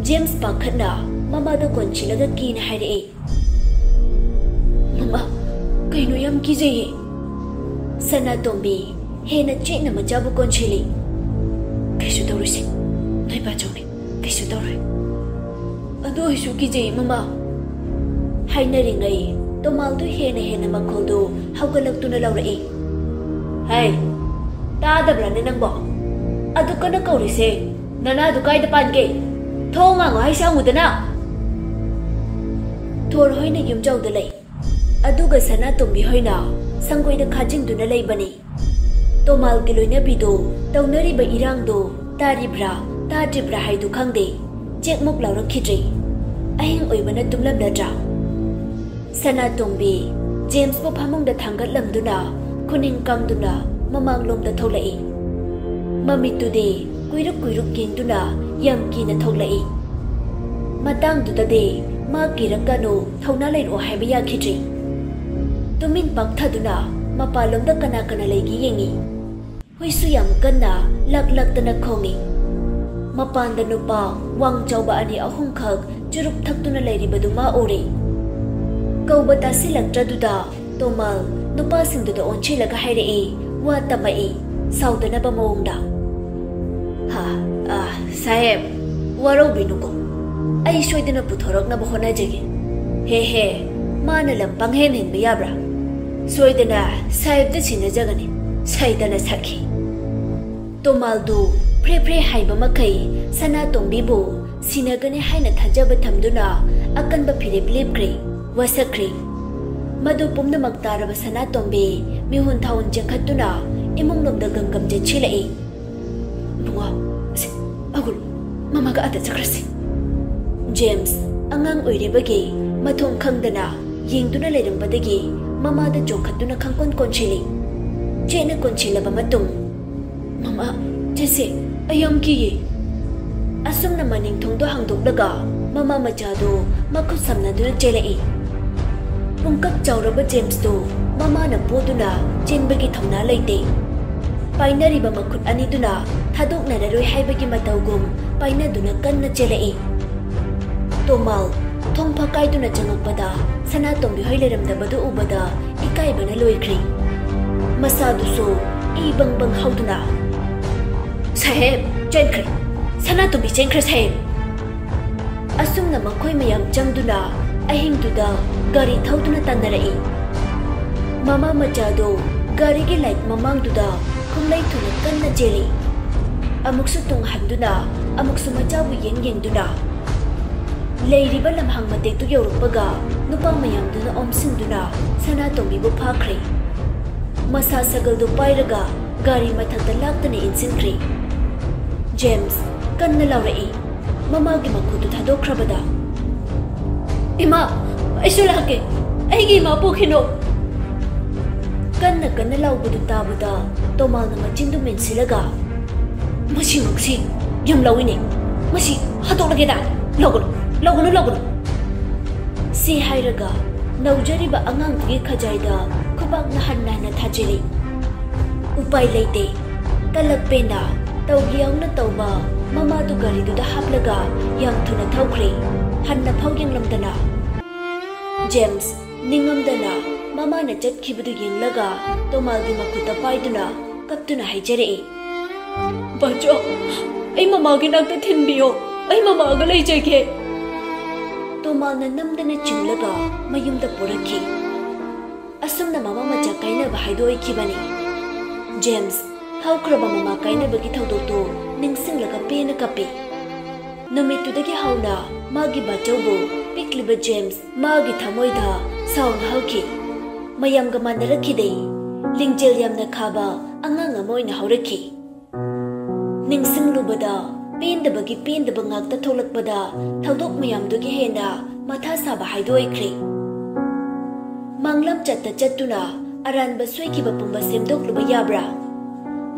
ꯖꯦꯝꯁ ꯄꯥꯈꯠꯅ ꯃꯃꯥꯗ ꯀꯣꯟꯁꯤꯜꯂꯒ ꯀꯤꯅ ꯍꯥꯏꯔꯛꯏ, "ꯃꯃꯥ, ꯀꯩꯅꯣ, ꯌꯥꯝ ꯀꯤꯖꯩꯌꯦ꯫" ꯁꯅꯥꯇꯣꯝꯕꯤ ꯍꯦꯟꯅ ꯆꯦꯠꯅ ꯃꯆꯥꯕꯨ ꯀꯣꯟꯁꯤꯜꯂꯤ꯫ "ꯀꯩꯁꯨ ꯇꯧꯔꯣꯏꯁꯦ, ꯅꯣꯏ ꯕꯥꯆꯧꯅꯦ, ꯀꯩꯁꯨ ꯇꯧꯔꯣꯏ꯫ ꯑꯗꯨ ꯑꯣꯏꯁꯨ ꯀꯤꯖꯩꯌꯦ, ꯃꯃꯥ꯫" ꯍꯥꯏꯅꯔꯤꯉꯩ ꯇꯣꯃꯥꯜꯗꯨ ꯍꯦꯟꯅ ꯍꯦꯟꯅ ꯃꯈꯣꯜꯗꯨ ꯍꯧꯒꯠꯂꯛꯇꯨꯅ ꯂꯥꯎꯔꯛꯏ, "ꯍꯩ, ꯇꯥꯗꯕ꯭ꯔꯥꯅꯦ ꯅꯪꯕꯣ? ꯑꯗꯨ ꯀꯟꯅ ꯀꯧꯔꯤꯁꯦ ꯅꯅꯥꯗꯨ ꯀꯥꯏꯗ ꯄꯥꯟꯒꯦ? ꯊꯣꯡ ꯍꯥꯡꯉꯣ ꯍꯥꯏꯁꯦ, ꯍꯥꯡꯉꯨꯗꯅ!" ꯊꯣꯔ ꯍꯣꯏꯅ ꯌꯨꯝꯖꯥꯎꯗ ꯂꯩ, ꯑꯗꯨꯒ ꯁꯅꯥꯇꯣꯝꯕꯤ ꯍꯣꯏꯅ ꯁꯪꯒꯣꯏꯗ ꯈꯥꯖꯤꯟꯗꯨꯅ ꯂꯩꯕꯅꯤ꯫ ꯇꯣꯃꯥꯜꯒꯤ ꯂꯣꯏꯅꯕꯤꯗꯨ ꯇꯧꯅꯔꯤꯕ ꯏꯔꯥꯡꯗꯨ ꯇꯥꯔꯤꯕ꯭ꯔꯥ ꯇꯥꯗ꯭ꯔꯤꯕ꯭ꯔꯥ ꯍꯥꯏꯗꯨ ꯈꯪꯗꯦ, ꯆꯦꯛꯃꯨꯛ ꯂꯥꯎꯔꯛꯈꯤꯗ꯭ꯔꯦ꯫ ꯑꯍꯤꯡ ꯑꯣꯏꯕꯅ ꯇꯨꯝꯂꯝꯂꯗ꯭ꯔꯥ? ꯁꯅꯥꯇꯣꯝꯕꯤ ꯖꯦꯝꯁꯄꯨ ꯐꯃꯨꯡꯗ ꯊꯥꯡꯒꯠꯂꯝꯗꯨꯅ ꯈꯨꯅꯤꯡ ꯀꯥꯡꯗꯨꯅ ꯃꯃꯥꯡꯂꯣꯝꯗ ꯊꯣꯛꯂꯛꯏ꯫ ꯃꯃꯤꯠꯇꯨꯗꯤ ꯀꯨꯏꯔꯨꯛ ꯀꯨꯏꯔꯨꯛ ꯌꯦꯡꯗꯨꯅ ꯌꯥꯝ ꯀꯤꯅ ꯊꯣꯛꯂꯛꯏ꯫ ꯃꯇꯥꯡꯗꯨꯗꯗꯤ ꯃꯥ ꯀꯤꯔꯛꯀꯅꯨ, ꯊꯧꯅꯥ ꯂꯩꯔꯛꯑꯣ ꯍꯥꯏꯕ ꯌꯥꯈꯤꯗ꯭ꯔꯦ꯫ ꯇꯨꯃꯤꯟ ꯄꯥꯛꯊꯗꯨꯅ ꯃꯄꯥꯟꯂꯣꯝꯗ ꯀꯅꯥ ꯀꯅꯥ ꯂꯩꯒꯦ ꯌꯦꯡꯉꯤ꯫ ꯍꯨꯏꯁꯨ ꯌꯥꯝ ꯀꯟꯅ ꯂꯛ ꯂꯛꯇꯅ ꯈꯣꯡꯏ꯫ ꯃꯄꯥꯟꯗ ꯅꯨꯄꯥ ꯋꯥꯡ ꯆꯥꯎꯕ ꯑꯅꯤ ꯑꯍꯨꯝꯈꯛ ꯆꯨꯔꯨꯞ ꯊꯛꯇꯨꯅ ꯂꯩꯔꯤꯕꯗꯨ ꯃꯥ ꯎꯔꯦ꯫ ꯀꯧꯕ ꯇꯥꯁꯤꯜꯂꯛꯇ꯭ꯔꯗꯨꯗ ꯇꯣꯃꯜ ꯅꯨꯄꯥꯁꯤꯡꯗꯨꯗ ꯑꯣꯟꯁꯤꯜꯂꯒ ꯍꯥꯏꯔꯛꯏ, ꯋꯥ ꯇꯝꯃꯛꯏ, ꯁꯥꯎꯗꯅꯕ ꯃꯑꯣꯡꯗ꯫ "ꯍꯥ, ꯑ, ꯁꯥꯍꯦꯕ, ꯋꯥꯔꯧꯕꯤꯅꯨꯀꯣ꯫ ꯑꯩ ꯁꯣꯏꯗꯅ ꯄꯨꯊꯣꯔꯛꯅꯕ ꯍꯣꯠꯅꯖꯒꯦ꯫ ꯍꯦ ꯍꯦ, ꯃꯥꯅ ꯂꯝ ꯄꯪꯍꯦꯟ ꯍꯦꯟꯕ ꯌꯥꯕ꯭ꯔꯥ? ꯁꯣꯏꯗꯅ ꯁꯥꯍꯦꯕꯇ ꯁꯤꯟꯅꯖꯒꯅꯤ, ꯁꯩꯇꯅ ꯁꯛꯈꯤ꯫" ꯇꯣꯃꯥꯜꯗꯨ ꯐ꯭ꯔꯦ ꯐ꯭ꯔꯦ ꯍꯥꯏꯕ ꯃꯈꯩ ꯁꯅꯥꯇꯣꯝꯕꯤꯕꯨ ꯁꯤꯟꯅꯒꯅꯤ ꯍꯥꯏꯅ ꯊꯥꯖꯕ ꯊꯝꯗꯨꯅ ꯑꯀꯟꯕ ꯐꯤꯔꯦꯞ ꯂꯦꯞꯈ꯭ꯔꯦ, ꯋꯥꯁꯛꯈ꯭ꯔꯦ꯫ ꯃꯗꯨ ꯄꯨꯝꯅꯃꯛ ꯇꯥꯔꯕ ꯁꯅꯥꯇꯣꯝꯕꯤ ꯃꯤꯍꯨꯟ ꯊꯥꯍꯨꯟ ꯆꯦꯟꯈꯠꯇꯨꯅ ꯏꯃꯨꯡꯂꯣꯝꯗ ꯒꯝꯒꯝ ꯆꯦꯟꯁꯤꯜꯂꯛꯏ꯫ "ꯏꯕꯨꯡꯉꯣ, ꯑꯁꯤ, ꯑꯒꯨꯜ, ꯃꯃꯥꯒ ꯑꯥꯗ ꯆꯠꯈ꯭ꯔꯁꯤ꯫" ꯖꯦꯝꯁ ꯑꯉꯥꯡ ꯑꯣꯏꯔꯤꯕꯒꯤ ꯃꯊꯣꯡ ꯈꯪꯗꯅ ꯌꯦꯡꯗꯨꯅ ꯂꯩꯔꯝꯕꯗꯒꯤ ꯃꯃꯥꯗ ꯆꯣꯡꯈꯠꯇꯨꯅ ꯈꯪꯀꯣꯟ ꯀꯣꯟꯁꯤꯜꯂꯤ꯫ ꯆꯦꯠꯅ ꯀꯣꯟꯁꯤꯜꯂꯕ ꯃꯇꯨꯡ, "ꯃꯃꯥ, ꯆꯦꯁꯦ, ꯑꯩ ꯌꯥꯝ ꯀꯤꯌꯦ꯫" ꯑꯁꯨꯝꯅ ꯃꯅꯤꯡ ꯊꯣꯡꯗꯣ ꯍꯥꯡꯗꯣꯛꯂꯒ ꯃꯃꯥ ꯃꯆꯥꯗꯨ ꯃꯈꯨꯠ ꯁꯝꯅꯗꯨꯅ ꯆꯦꯜꯂꯛꯏ꯫ ꯄꯨꯡꯀꯛ ꯆꯥꯎꯔꯕ ꯖꯦꯝꯁꯇꯨ ꯃꯃꯥꯅ ꯄꯣꯗꯨꯅ ꯆꯦꯟꯕꯒꯤ ꯊꯧꯅꯥ ꯂꯩꯇꯦ꯫ ꯄꯥꯏꯅꯔꯤꯕ ꯃꯈꯨꯠ ꯑꯅꯤꯗꯨꯅ ꯊꯥꯗꯣꯛꯅꯔꯔꯣꯏ ꯍꯥꯏꯕꯒꯤ ꯃꯇꯧꯒꯨꯝ ꯄꯥꯏꯅꯗꯨꯅ ꯀꯟꯅ ꯆꯦꯜꯂꯛꯏ꯫ ꯇꯣꯃꯥꯜ ꯊꯣꯡ ꯐꯛꯀꯥꯏꯗꯨꯅ ꯆꯪꯉꯛꯄꯗ ꯁꯅꯥꯇꯣꯝꯕꯤ ꯍꯣꯏ ꯂꯩꯔꯝꯗꯕꯗꯨ ꯎꯕꯗ ꯏꯀꯥꯏꯕꯅ ꯂꯣꯏꯈ꯭ꯔꯦ꯫ ꯃꯁꯥꯗꯨꯁꯨ ꯏ ꯕꯪ ꯕꯪ ꯍꯧꯗꯨꯅ, "ꯁꯥꯍꯦꯕ ꯆꯦꯟꯈ꯭ꯔꯦ, ꯁꯅꯥꯇꯣꯝꯕꯤ ꯆꯦꯟꯈ꯭ꯔꯦ ꯁꯥꯍꯦꯕ!" ꯑꯁꯨꯝꯅ ꯃꯈꯣꯏ ꯃꯌꯥꯝ ꯆꯪꯗꯨꯅ ꯑꯍꯤꯡꯗꯨꯗ ꯒꯥꯔꯤ ꯊꯧꯗꯨꯅ ꯇꯥꯟꯅꯔꯛꯏ꯫ ꯃꯃꯥ ꯃꯆꯥꯗꯨ ꯒꯥꯔꯤꯒꯤ ꯂꯥꯏꯠ ꯃꯃꯥꯡꯗꯨꯗ ꯈꯨꯝꯂꯩ ꯊꯨꯅ ꯀꯟꯅ ꯆꯦꯜꯂꯤ꯫ ꯑꯃꯨꯛꯁꯨ ꯇꯨꯡ ꯍꯟꯗꯨꯅ ꯑꯃꯨꯛꯁꯨ ꯃꯆꯥꯕꯨ ꯌꯦꯡ ꯌꯦꯡꯗꯨꯅ꯫ ꯂꯩꯔꯤꯕ ꯂꯝꯍꯥꯡ ꯃꯇꯦꯛꯇꯨ ꯌꯧꯔꯛꯄꯒ ꯅꯨꯄꯥ ꯃꯌꯥꯝꯗꯨꯅ ꯑꯣꯝꯁꯤꯟꯗꯨꯅ ꯁꯅꯥꯇꯣꯝꯕꯤꯕꯨ ꯐꯥꯈ꯭ꯔꯦ꯫ ꯃꯁꯥ ꯁꯒꯜꯗꯨ ꯄꯥꯏꯔꯒ ꯒꯥꯔꯤ ꯃꯊꯛꯇ ꯂꯥꯛꯇꯅ ꯏꯟꯁꯤꯟꯈ꯭ꯔꯦ꯫ ꯖꯦꯝꯁ ꯀꯟꯅ ꯂꯥꯎꯔꯛꯏ, ꯃꯃꯥꯒꯤ ꯃꯈꯨꯠꯇꯨ ꯊꯥꯗꯣꯛꯈ꯭ꯔꯕꯗ꯫ "ꯏꯃꯥ, ꯑꯩꯁꯨ ꯂꯥꯛꯀꯦ, ꯑꯩꯒꯤ ꯏꯃꯥ ꯄꯨꯈꯤꯅꯣ!" ꯀꯟꯅ ꯀꯟꯅ ꯂꯥꯎꯕꯗꯨ ꯇꯥꯕꯗ ꯇꯣꯃꯥꯜꯅ ꯃꯆꯤꯟꯗꯨ ꯃꯦꯟꯁꯤꯜꯂꯒ, "ꯃꯁꯤ ꯉꯛꯁꯤ ꯌꯥꯝ ꯂꯥꯎꯏꯅꯦ, ꯃꯁꯤ ꯍꯥꯠꯇꯣꯛꯂꯒꯦꯗ, ꯂꯥꯎꯒꯅꯨ, ꯂꯥꯎꯒꯅꯨ, ꯂꯥꯎꯒꯅꯨ!" ꯁꯤ ꯍꯥꯏꯔꯒ ꯅꯧꯖꯔꯤꯕ ꯑꯉꯥꯡꯗꯨꯒꯤ ꯈꯖꯥꯏꯗ ꯈꯨꯕꯥꯛꯅ ꯍꯟꯅ ꯍꯟꯅ ꯊꯥꯖꯤꯜꯂꯤ꯫ ꯎꯄꯥꯏ ꯂꯩꯇꯦ꯫ ꯀꯂꯛꯄꯦꯅ ꯇꯧꯒꯦ ꯌꯥꯎꯅ ꯇꯧꯕ ꯃꯃꯥꯗꯨ ꯒꯥꯔꯤꯗꯨꯗ ꯍꯥꯞꯂꯒ ꯌꯥꯝ ꯊꯨꯅ ꯊꯧꯈ꯭ꯔꯦ, ꯍꯟꯅ ꯐꯥꯎ ꯌꯦꯡꯂꯝꯗꯅ꯫ ꯖꯦꯝꯁ ꯅꯤꯡꯉꯝꯗꯅ ꯃꯃꯥꯅ ꯆꯠꯈꯤꯕꯗꯨ ꯌꯦꯡꯂꯒ ꯇꯣꯃꯥꯜꯒꯤ ꯃꯈꯨꯠꯇ ꯄꯥꯏꯗꯨꯅ ꯀꯞꯇꯨꯅ ꯍꯥꯏꯖꯔꯛꯏ, "ꯕꯥꯆꯧ, ꯑꯩ ꯃꯃꯥꯒꯤ ꯅꯥꯛꯇ ꯊꯤꯟꯕꯤꯌꯣ, ꯑꯩ ꯃꯃꯥꯒ ꯂꯩꯖꯒꯦ!" ꯇꯣꯃꯥꯜꯅ ꯅꯝꯗꯅ ꯆꯤꯡꯂꯒ ꯃꯌꯨꯝꯗ ꯄꯨꯔꯛꯈꯤ꯫ ꯑꯁꯨꯝꯅ ꯃꯃꯥ ꯃꯆꯥ ꯀꯥꯏꯅꯕ ꯍꯥꯏꯗꯣ ꯑꯣꯏꯈꯤꯕꯅꯤ꯫ ꯖꯦꯝꯁ ꯍꯧꯈ꯭ꯔꯕ ꯃꯃꯥ ꯀꯥꯏꯅꯕꯒꯤ ꯊꯧꯗꯣꯛꯇꯨ ꯅꯤꯡꯁꯤꯡꯂꯒ ꯄꯦꯟꯅ ꯀꯞꯄꯤ꯫ ꯅꯨꯃꯤꯠꯇꯨꯗꯒꯤ ꯍꯧꯅ ꯃꯥꯒꯤ ꯕꯥꯆꯧꯕꯨ ꯄꯤꯛꯂꯤꯕ ꯖꯦꯝꯁ ꯃꯥꯒꯤ ꯊꯃꯣꯏꯗ ꯁꯥꯎꯅ ꯍꯧꯈꯤ꯫ ꯃꯌꯥꯝꯒ ꯃꯥꯟꯅꯔꯛꯈꯤꯗꯦ꯫ ꯂꯤꯡꯖꯦꯜ ꯌꯥꯝꯅ ꯈꯥꯕ ꯑꯉꯥꯡ ꯑꯃ ꯑꯣꯏꯅ ꯍꯧꯔꯛꯈꯤ꯫ ꯅꯤꯡꯁꯤꯡꯂꯨꯕꯗ ꯄꯦꯟꯗꯕꯒꯤ ꯄꯦꯟꯗꯕ ꯉꯥꯛꯇ ꯊꯣꯛꯂꯛꯄꯗ ꯊꯧꯗꯣꯛ ꯃꯌꯥꯝꯗꯨꯒꯤ ꯍꯦꯟꯅ ꯃꯊꯥ ꯁꯥꯕ ꯍꯥꯏꯗꯣ ꯑꯣꯏꯈ꯭ꯔꯦ꯫ ꯃꯥꯡꯂꯝ ꯆꯠꯇ ꯆꯠꯇꯨꯅ ꯑꯔꯥꯟꯕ ꯁꯣꯏꯈꯤꯕ ꯄꯨꯝꯕ ꯁꯦꯝꯗꯣꯛꯂꯨꯕ ꯌꯥꯕ꯭ꯔꯥ?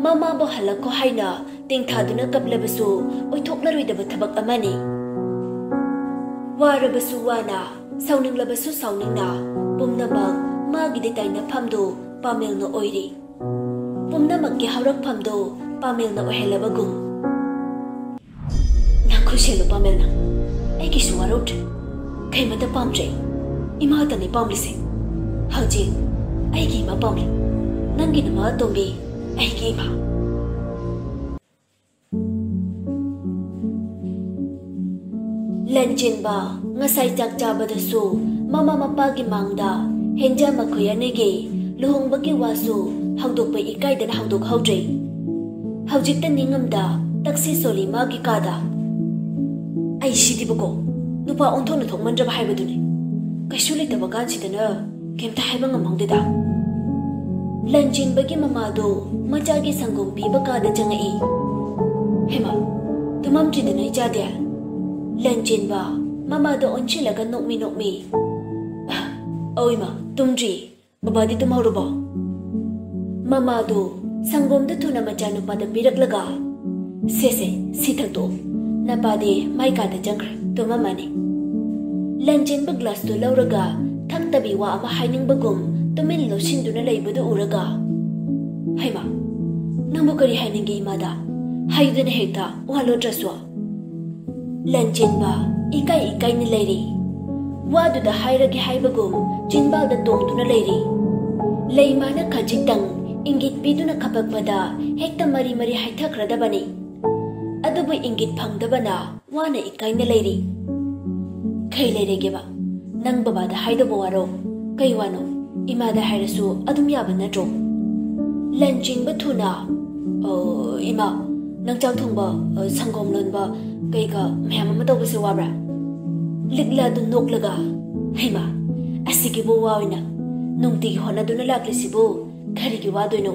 ꯃꯃꯥꯕꯨ ꯍꯜꯂꯛꯈꯣ ꯍꯥꯏꯅ ꯇꯦꯡꯊꯥꯗꯨꯅ ꯀꯞꯂꯕꯁꯨ ꯑꯣꯏꯊꯣꯛꯂꯔꯣꯏꯗꯕ ꯊꯕꯛ ꯑꯃꯅꯤ꯫ ꯋꯥꯔꯕꯁꯨ ꯋꯥꯅ, ꯁꯥꯎꯅꯤꯡꯂꯕꯁꯨ ꯁꯥꯎꯅꯤꯡꯅ, ꯄꯨꯝꯅꯃꯛ ꯃꯥꯒꯤꯗꯤ ꯇꯥꯏꯅꯐꯝꯗꯨ ꯄꯥꯃꯦꯜꯅ ꯑꯣꯏꯔꯤ꯫ ꯄꯨꯝꯅꯃꯛꯀꯤ ꯍꯧꯔꯛꯐꯝꯗꯨ ꯄꯥꯃꯦꯜꯅ ꯑꯣꯏꯍꯜꯂꯕꯒꯨꯝ꯫ "ꯅꯪ ꯈꯨꯠꯁꯦꯜꯂꯨ ꯄꯥꯃꯦꯜꯅ, ꯑꯩꯒꯤꯁꯨ ꯋꯥꯔꯧꯗ꯭ꯔꯦ꯫ ꯀꯩꯃꯇ ꯄꯥꯝꯗ꯭ꯔꯦ, ꯏꯃꯥꯇꯅꯤ ꯄꯥꯝꯂꯤꯁꯦ꯫ ꯍꯧꯖꯤꯛ ꯑꯩꯒꯤ ꯏꯃꯥ ꯄꯥꯝꯂꯦ, ꯅꯪꯒꯤ ꯅꯃꯥ ꯑꯇꯣꯝꯕꯤ ꯑꯩꯒꯤ ꯏꯃꯥ!" ꯂꯟꯆꯦꯟꯕ ꯉꯁꯥꯏ ꯆꯥꯛ ꯆꯥꯕꯗꯁꯨ ꯃꯃꯥ ꯃꯄꯥꯒꯤ ꯃꯥꯡꯗ ꯍꯦꯟꯖꯥ ꯃꯈꯣꯏ ꯑꯅꯤꯒꯤ ꯂꯨꯍꯣꯡꯕꯒꯤ ꯋꯥꯁꯨ ꯍꯧꯗꯣꯛꯄ ꯏꯀꯥꯏꯗꯅ ꯍꯧꯗꯣꯛꯍꯧꯗ꯭ꯔꯦ꯫ ꯍꯧꯖꯤꯛꯇ ꯅꯤꯡꯉꯝꯗ ꯇꯛꯁꯤ ꯁꯣꯜꯂꯤ ꯃꯥꯒꯤ ꯀꯥꯗ꯫ ꯑꯩ ꯁꯤꯗꯤꯕꯀꯣ, ꯅꯨꯄꯥ ꯑꯣꯟꯊꯣꯛꯅ ꯊꯣꯛꯃꯟꯗ꯭ꯔꯕ ꯍꯥꯏꯕꯗꯨꯅꯤ꯫ ꯀꯩꯁꯨ ꯂꯩꯇꯕ ꯀꯥꯟꯁꯤꯗꯅ ꯀꯩꯝꯇ ꯍꯥꯏꯕ ꯉꯝꯍꯧꯗꯦꯗ꯫ ꯂꯟꯆꯦꯟꯕꯒꯤ ꯃꯃꯥꯗꯨ ꯃꯆꯥꯒꯤ ꯁꯪꯒꯣꯝ ꯄꯤꯕ ꯀꯥꯗ ꯆꯪꯉꯛꯏ꯫ "ꯍꯩꯃꯥ, ꯇꯨꯝꯃꯝꯗ꯭ꯔꯤꯗꯅ ꯏꯆꯥꯗꯤ?" ꯂꯟꯆꯦꯟꯕ ꯃꯃꯥꯗ ꯑꯣꯟꯁꯤꯜꯂꯒ ꯅꯣꯛꯃꯤ ꯅꯣꯛꯃꯤ, "ꯑꯧ ꯏꯃꯥ, ꯇꯨꯝꯗ꯭ꯔꯤ꯫ ꯕꯕꯥꯗꯤ ꯇꯨꯝꯍꯧꯔꯕꯣ?" ꯃꯃꯥꯗꯨ ꯁꯪꯒꯣꯝꯗꯨ ꯊꯨꯅ ꯃꯆꯥꯅꯨꯄꯥꯗ ꯄꯤꯔꯛꯂꯒ, "ꯁꯦ ꯁꯦ, ꯁꯤ ꯊꯛꯇꯣꯛꯑꯣ꯫ ꯅꯄꯥꯗꯤ ꯃꯥꯏ ꯀꯥꯗ ꯆꯪꯈ꯭ꯔꯦ, ꯇꯨꯝꯃꯝꯃꯅꯤ꯫" ꯂꯟꯆꯦꯟꯕ ꯒ꯭ꯂꯥꯁꯇꯨ ꯂꯧꯔꯒ ꯊꯛꯇꯕꯤ ꯋꯥ ꯑꯃ ꯍꯥꯏꯅꯤꯡꯕꯒꯨꯝ ꯇꯨꯃꯤꯟ ꯂꯧꯁꯤꯟꯗꯨꯅ ꯂꯩꯕꯗꯨ ꯎꯔꯒ, "ꯍꯩꯃꯥ, ꯅꯪꯕꯨ ꯀꯔꯤ ꯍꯥꯏꯅꯤꯡꯒꯦ ꯏꯃꯥꯗ? ꯍꯥꯏꯌꯨꯗꯅ ꯍꯦꯛꯇ, ꯋꯥ ꯂꯣꯠꯇ꯭ꯔꯁꯨ꯫" ꯂꯟꯆꯦꯟꯕ ꯏꯀꯥꯏ ꯏꯀꯥꯏꯅ ꯂꯩꯔꯤ꯫ ꯋꯥꯗꯨꯗ ꯍꯥꯏꯔꯒꯦ ꯍꯥꯏꯕꯒꯨꯝ ꯆꯤꯟꯕꯥꯜꯗ ꯇꯣꯡꯗꯨꯅ ꯂꯩꯔꯤ꯫ ꯂꯩꯃꯥꯅ ꯈꯖꯤꯛꯇꯪ ꯏꯪꯒꯤꯠ ꯄꯤꯗꯨꯅ ꯈꯞꯄꯛꯄꯗ ꯍꯦꯛꯇ ꯃꯔꯤ ꯃꯔꯤ ꯍꯥꯏꯊꯈ꯭ꯔꯗꯕꯅꯤ꯫ ꯑꯗꯨꯕꯨ ꯏꯪꯒꯤꯠ ꯐꯪꯗꯕꯅ ꯋꯥꯅ ꯏꯀꯥꯏꯅ ꯂꯩꯔꯤ꯫ "ꯀꯩ ꯂꯩꯔꯦꯒꯦꯕ? ꯅꯪ ꯕꯕꯥꯗ ꯍꯥꯏꯗꯧꯕ ꯋꯥꯔꯣ? ꯀꯩ ꯋꯥꯅꯣ? ꯏꯃꯥꯗ ꯍꯥꯏꯔꯁꯨ ꯑꯗꯨꯝ ꯌꯥꯕ ꯅꯠꯇ꯭ꯔꯣ?" ꯂꯟꯆꯦꯟꯕ ꯊꯨꯅ, "ꯑ, ꯏꯃꯥ, ꯅꯪ ꯆꯥꯛ ꯊꯣꯡꯕ, ꯑ, ꯁꯪꯒꯣꯝ ꯂꯣꯟꯕ, ꯀꯩꯀꯥ ꯃꯌꯥꯝ ꯑꯃ ꯇꯧꯕꯁꯦ ꯋꯥꯕ꯭ꯔꯥ?" ꯂꯤꯛꯂꯥꯗꯨ ꯅꯣꯛꯂꯒ, "ꯍꯩꯃꯥ, ꯑꯁꯤꯒꯤꯕꯨ ꯋꯥ ꯑꯣꯏꯅ? ꯅꯨꯡꯇꯤꯒꯤ ꯍꯣꯠꯅꯗꯨꯅ ꯂꯥꯛꯂꯤꯁꯤꯕꯨ ꯀꯔꯤꯒꯤ ꯋꯥꯗꯣꯏꯅꯣ?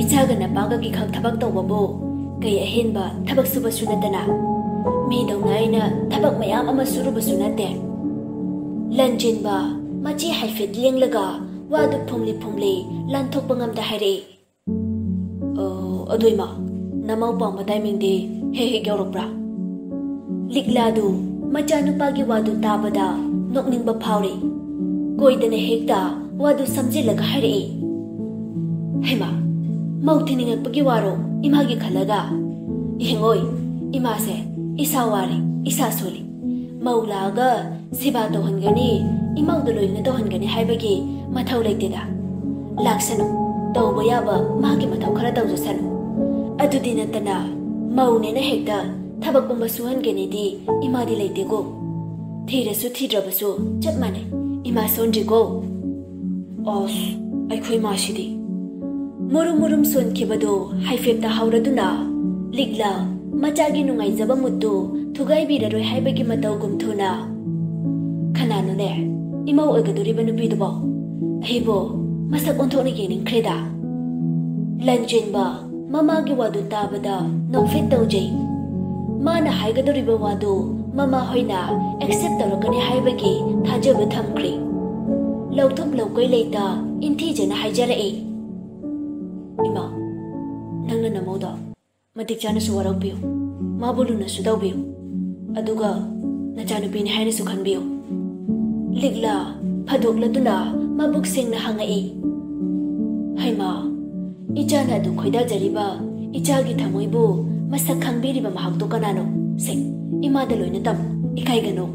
ꯏꯆꯥꯒ ꯅꯄꯥꯒꯒꯤ ꯈꯛ ꯊꯕꯛ ꯇꯧꯕꯕꯨ ꯀꯩ ꯑꯍꯦꯟꯕ ꯊꯕꯛ ꯁꯨꯕꯁꯨ ꯅꯠꯇꯅ? ꯃꯤꯗꯧꯅ ꯑꯩꯅ ꯊꯕꯛ ꯃꯌꯥꯝ ꯑꯃ ꯁꯨꯔꯨꯕꯁꯨ ꯅꯠꯇꯦ꯫" ꯂꯟꯆꯦꯟꯕ ꯃꯆꯤ ꯍꯥꯏꯐꯦꯠ ꯂꯦꯡꯂꯒ ꯋꯥꯗꯨ ꯐꯨꯝꯂꯤ ꯐꯨꯝꯂꯤ ꯂꯥꯟꯊꯣꯛꯄ ꯉꯝꯗ ꯍꯥꯏꯔꯛꯏ꯫ "ꯑꯣ, ꯑꯗꯨ ꯏꯃꯥ, ꯅꯃꯧ ꯄꯥꯝꯕ ꯇꯥꯏꯃꯤꯡꯗꯤ ꯍꯦꯛ ꯍꯦꯛ ꯌꯧꯔꯛꯄ꯭ꯔꯥ?" ꯂꯤꯛꯂꯥꯗꯨ ꯃꯆꯥꯅꯨꯄꯥꯒꯤ ꯋꯥꯗꯨ ꯇꯥꯕꯗ ꯅꯣꯛꯅꯤꯡꯕ ꯐꯥꯎꯔꯤ꯫ ꯀꯣꯏꯗꯅ ꯍꯦꯛꯇ ꯋꯥꯗꯨ ꯁꯝꯖꯤꯜꯂꯒ ꯍꯥꯏꯔꯛꯏ꯫ "ꯍꯩꯃꯥ, ꯃꯧ ꯊꯤꯅꯤꯡꯉꯛꯄꯒꯤ ꯋꯥꯔꯣ ꯏꯃꯥꯒꯤ ꯈꯜꯂꯒ? ꯌꯦꯡꯉꯣꯏ, ꯏꯃꯥꯁꯦ ꯏꯁꯥ ꯋꯥꯔꯦ, ꯏꯁꯥ ꯁꯣꯜꯂꯤ꯫ ꯃꯧ ꯂꯥꯛꯑꯒ ꯁꯦꯕꯥ ꯇꯧꯍꯟꯒꯅꯤ, ꯏꯃꯧꯗ ꯂꯣꯏꯅ ꯇꯧꯍꯟꯒꯅꯤ ꯍꯥꯏꯕꯒꯤ ꯃꯊꯧ ꯂꯩꯇꯦꯗ꯫ ꯂꯥꯛꯁꯅꯨ, ꯇꯧꯕ ꯌꯥꯕ ꯃꯥꯒꯤ ꯃꯊꯧ ꯈꯔ ꯇꯧꯖꯁꯅꯨ꯫ ꯑꯗꯨꯗꯤ ꯅꯠꯇꯅ ꯃꯧꯅꯦꯅ ꯍꯦꯛꯇ ꯊꯕꯛ ꯄꯨꯝꯕ ꯁꯨꯍꯟꯒꯅꯤꯗꯤ ꯏꯃꯥꯗꯤ ꯂꯩꯇꯦꯀꯣ꯫ ꯊꯤꯔꯁꯨ ꯊꯤꯗ꯭ꯔꯕꯁꯨ ꯆꯞ ꯃꯥꯟꯅꯩ, ꯏꯃꯥ ꯁꯣꯟꯗ꯭ꯔꯤꯀꯣ꯫" ꯑꯁ, ꯑꯩꯈꯣꯏ ꯃꯥꯁꯤꯗꯤ꯫ ꯃꯨꯔꯨꯝ ꯃꯨꯔꯨꯝ ꯁꯣꯟꯈꯤꯕꯗꯨ ꯍꯥꯏꯐꯦꯠꯇ ꯍꯧꯔꯗꯨꯅ ꯂꯤꯛꯂꯥ ꯃꯆꯥꯒꯤ ꯅꯨꯡꯉꯥꯏꯖꯕ ꯃꯨꯠꯇꯨ ꯊꯨꯒꯥꯏꯕꯤꯔꯔꯣꯏ ꯍꯥꯏꯕꯒꯤ ꯃꯇꯧꯒꯨꯝ ꯊꯨꯅ, "ꯀꯅꯥꯅꯣꯅꯦ ꯏꯃꯧ ꯑꯣꯏꯒꯗꯧꯔꯤꯕ ꯅꯨꯄꯤꯗꯨꯕꯣ? ꯑꯩꯕꯨ ꯃꯁꯛ ꯑꯣꯟꯊꯣꯛꯅ ꯌꯦꯡꯅꯤꯡꯈ꯭ꯔꯦꯗ꯫ ꯂꯟꯆꯦꯟꯕ ꯃꯃꯥꯒꯤ ꯋꯥꯗꯨ ꯇꯥꯕꯗ ꯅꯣꯛꯐꯦꯠ ꯇꯧꯖꯩ꯫ ꯃꯥꯅ ꯍꯥꯏꯒꯗꯧꯔꯤꯕ ꯋꯥꯗꯨ ꯃꯃꯥ ꯍꯣꯏꯅ ꯑꯦꯛꯁꯦꯞ ꯇꯧꯔꯛꯀꯅꯤ ꯍꯥꯏꯕꯒꯤ ꯊꯥꯖꯕ ꯊꯝꯈ꯭ꯔꯦ꯫ ꯂꯧꯊꯣꯛ ꯂꯧꯀꯩ ꯂꯩꯇ ꯏꯟꯊꯤꯖꯅ ꯍꯥꯏꯖꯔꯛꯏ, "ꯏꯃꯥ, ꯅꯪꯅ ꯅꯃꯧꯗꯣ ꯃꯇꯤꯛ ꯆꯥꯅꯁꯨ ꯋꯥꯔꯧꯕꯤꯌꯨ, ꯃꯥꯕꯨ ꯂꯨꯅꯁꯨ ꯇꯧꯕꯤꯌꯨ, ꯑꯗꯨꯒ ꯅꯆꯥꯅꯨꯄꯤꯅꯤ ꯍꯥꯏꯅꯁꯨ ꯈꯟꯕꯤꯌꯨ꯫" ꯂꯤꯛꯂꯥ ꯐꯥꯗꯣꯛꯂꯗꯨꯅ ꯃꯕꯨꯛ ꯁꯦꯡꯅ ꯍꯪꯉꯛꯏ, "ꯍꯩꯃꯥ, ꯏꯆꯥꯅ ꯑꯗꯨ ꯈꯣꯏꯗꯥꯖꯔꯤꯕ ꯏꯆꯥꯒꯤ ꯊꯃꯣꯏꯕꯨ ꯃꯁꯛ ꯈꯪꯕꯤꯔꯤꯕ ꯃꯍꯥꯛꯇꯣ ꯀꯅꯥꯅꯣ? ꯁꯦ, ꯏꯃꯥꯗ ꯂꯣꯏꯅ ꯇꯝꯃꯨ, ꯏꯀꯥꯏꯒꯅꯨ꯫"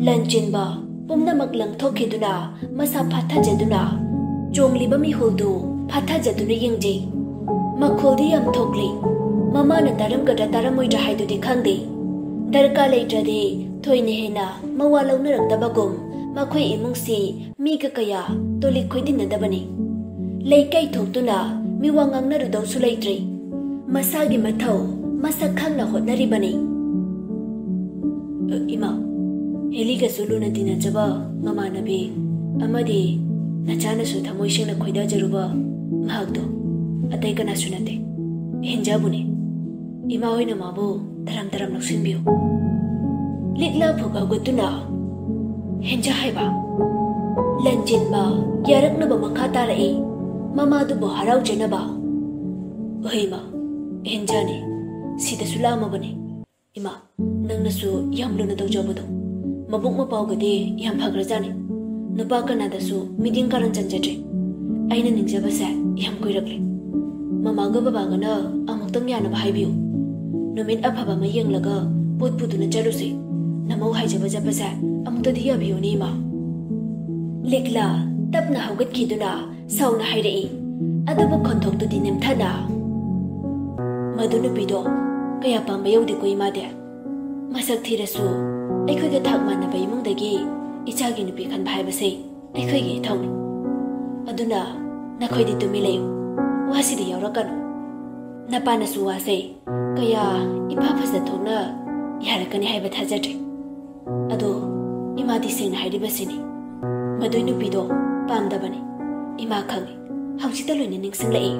ꯂꯟꯆꯦꯟꯕ ꯄꯨꯝꯅꯃꯛ ꯂꯪꯊꯣꯛꯈꯤꯗꯨꯅ ꯃꯁꯥ ꯐꯥꯊꯖꯗꯨꯅ ꯆꯣꯡꯂꯤꯕ ꯃꯤꯍꯨꯜꯗꯨ ꯐꯥꯊꯖꯗꯨꯅ ꯌꯦꯡꯖꯩ꯫ ꯃꯈꯣꯜꯗꯤ ꯌꯥꯝ ꯊꯣꯛꯂꯤ꯫ ꯃꯃꯥꯅ ꯇꯥꯔꯝꯒꯗ꯭ꯔꯥ ꯇꯥꯔꯝꯃꯣꯏꯗ꯭ꯔꯥ ꯍꯥꯏꯗꯨꯗꯤ ꯈꯪꯗꯦ꯫ ꯗꯔꯀꯥꯔ ꯂꯩꯇ꯭ꯔꯗꯤ ꯊꯣꯏꯅ ꯍꯦꯟꯅ ꯃꯋꯥ ꯂꯧꯅꯔꯛꯇꯕꯒꯨꯝ ꯃꯈꯣꯏ ꯏꯃꯨꯡꯁꯤ ꯃꯤꯒ ꯀꯌꯥ ꯇꯣꯂꯤꯛ ꯈꯣꯏꯗꯤꯟꯅꯗꯕꯅꯤ꯫ ꯂꯩꯀꯥꯏ ꯊꯣꯛꯇꯨꯅ ꯃꯤꯋꯥ ꯉꯥꯡꯅꯔꯨꯗꯧꯁꯨ ꯂꯩꯇ꯭ꯔꯦ꯫ ꯃꯁꯥꯒꯤ ꯃꯊꯧ ꯃꯁꯛ ꯈꯪꯅ ꯍꯣꯠꯅꯔꯤꯕꯅꯤ꯫ ꯑ, ꯏꯃꯥ, ꯍꯦꯂꯤꯒꯁꯨ ꯂꯨꯅ ꯇꯤꯟꯅꯖꯕ ꯃꯃꯥꯟꯅꯕꯤ ꯑꯃꯗꯤ ꯅꯆꯥꯅꯁꯨ ꯊꯃꯣꯏ ꯁꯦꯡꯅ ꯈꯣꯏꯗꯥꯖꯔꯨꯕ ꯃꯍꯥꯛꯇꯣ ꯑꯇꯩ ꯀꯅꯥꯁꯨ ꯅꯠꯇꯦ, ꯍꯦꯟꯖꯥꯕꯨꯅꯤ꯫ ꯏꯃꯥ ꯍꯣꯏꯅ ꯃꯥꯕꯨ ꯇꯔꯥꯝ ꯇꯔꯥꯝ ꯂꯧꯁꯤꯟꯕꯤꯌꯨ꯫ ꯂꯤꯛꯂꯥ ꯐꯨꯛ ꯍꯧꯒꯠꯇꯨꯅ, "ꯍꯦꯟꯖꯥ ꯍꯥꯏꯕ?" ꯂꯟꯆꯦꯟꯕ ꯌꯥꯔꯛꯅꯕ ꯃꯈꯥ ꯇꯥꯔꯛꯏ꯫ ꯃꯃꯥꯗꯨꯕꯨ ꯍꯔꯥꯎꯖꯅꯕ, "ꯍꯣꯏ ꯏꯃꯥ, ꯍꯦꯟꯖꯥꯅꯤ꯫ ꯁꯤꯗꯁꯨ ꯂꯥꯛꯑꯝꯃꯕꯅꯤ꯫ ꯏꯃꯥ, ꯅꯪꯅꯁꯨ ꯌꯥꯝ ꯂꯨꯅ ꯇꯧꯖꯕꯗꯣ꯫ ꯃꯕꯨꯛ ꯃꯄꯥꯎꯒꯗꯤ ꯌꯥꯝ ꯐꯈ꯭ꯔꯖꯥꯠꯅꯤ꯫ ꯅꯨꯄꯥ ꯀꯅꯥꯗꯁꯨ ꯃꯤꯠꯌꯦꯡ ꯀꯥꯔꯟ ꯆꯟꯖꯗ꯭ꯔꯦ꯫ ꯑꯩꯅ ꯅꯤꯡꯖꯕꯁꯦ ꯌꯥꯝ ꯀꯨꯏꯔꯛꯂꯦ꯫ ꯃꯃꯥꯒ ꯕꯕꯥꯒꯅ ꯑꯃꯨꯛꯇꯪ ꯌꯥꯅꯕ ꯍꯥꯏꯕꯤꯌꯨ꯫ ꯅꯨꯃꯤꯠ ꯑꯐꯕ ꯑꯃ ꯌꯦꯡꯂꯒ ꯄꯣꯠ ꯄꯨꯗꯨꯅ ꯆꯠꯂꯨꯁꯤ꯫ ꯅꯃꯧ ꯍꯥꯏꯖꯕ ꯆꯠꯄꯁꯦ ꯑꯃꯨꯛꯇꯗꯤ ꯌꯥꯕꯤꯌꯨꯅꯦ, ꯏꯃꯥ꯫" ꯂꯤꯛꯂꯥ ꯇꯞꯅ ꯍꯧꯒꯠꯈꯤꯗꯨꯅ ꯁꯥꯎꯅ ꯍꯥꯏꯔꯛꯏ꯫ ꯑꯗꯨꯕꯨ ꯈꯣꯟꯊꯣꯛꯇꯨꯗꯤ ꯅꯦꯝꯊꯅ, "ꯃꯗꯨ ꯅꯨꯄꯤꯗꯣ ꯀꯌꯥ ꯄꯥꯝꯕ ꯌꯧꯗꯦꯀꯣ ꯏꯃꯥꯗꯤ꯫ ꯃꯁꯛ ꯊꯤꯔꯁꯨ ꯑꯩꯈꯣꯏꯒ ꯊꯥꯛ ꯃꯥꯟꯅꯕ ꯏꯃꯨꯡꯗꯒꯤ ꯏꯆꯥꯒꯤ ꯅꯨꯄꯤ ꯈꯟꯕ ꯍꯥꯏꯕꯁꯦ ꯑꯩꯈꯣꯏꯒꯤ ꯏꯊꯧꯅꯤ꯫ ꯑꯗꯨꯅ ꯅꯈꯣꯏꯗꯤ ꯇꯨꯃꯤꯟ ꯂꯩꯌꯨ, ꯋꯥꯁꯤꯗ ꯌꯥꯎꯔꯛꯀꯅꯨ꯫ ꯅꯄꯥꯅꯁꯨ ꯋꯥꯁꯦ ꯀꯌꯥ ꯏꯐ ꯐꯖ ꯊꯣꯛꯅ ꯌꯥꯔꯛꯀꯅꯤ ꯍꯥꯏꯕ ꯊꯥꯖꯗ꯭ꯔꯦ꯫ ꯑꯗꯣ ꯏꯃꯥꯗꯤ ꯁꯦꯡꯅ ꯍꯥꯏꯔꯤꯕꯁꯤꯅꯤ, ꯃꯗꯨꯏ ꯅꯨꯄꯤꯗꯣ ꯄꯥꯝꯗꯕꯅꯤ꯫ ꯏꯃꯥ ꯈꯪꯉꯤ꯫ ꯍꯧꯖꯤꯛꯇ ꯂꯣꯏꯅ ꯅꯤꯡꯁꯤꯡꯂꯛꯏ꯫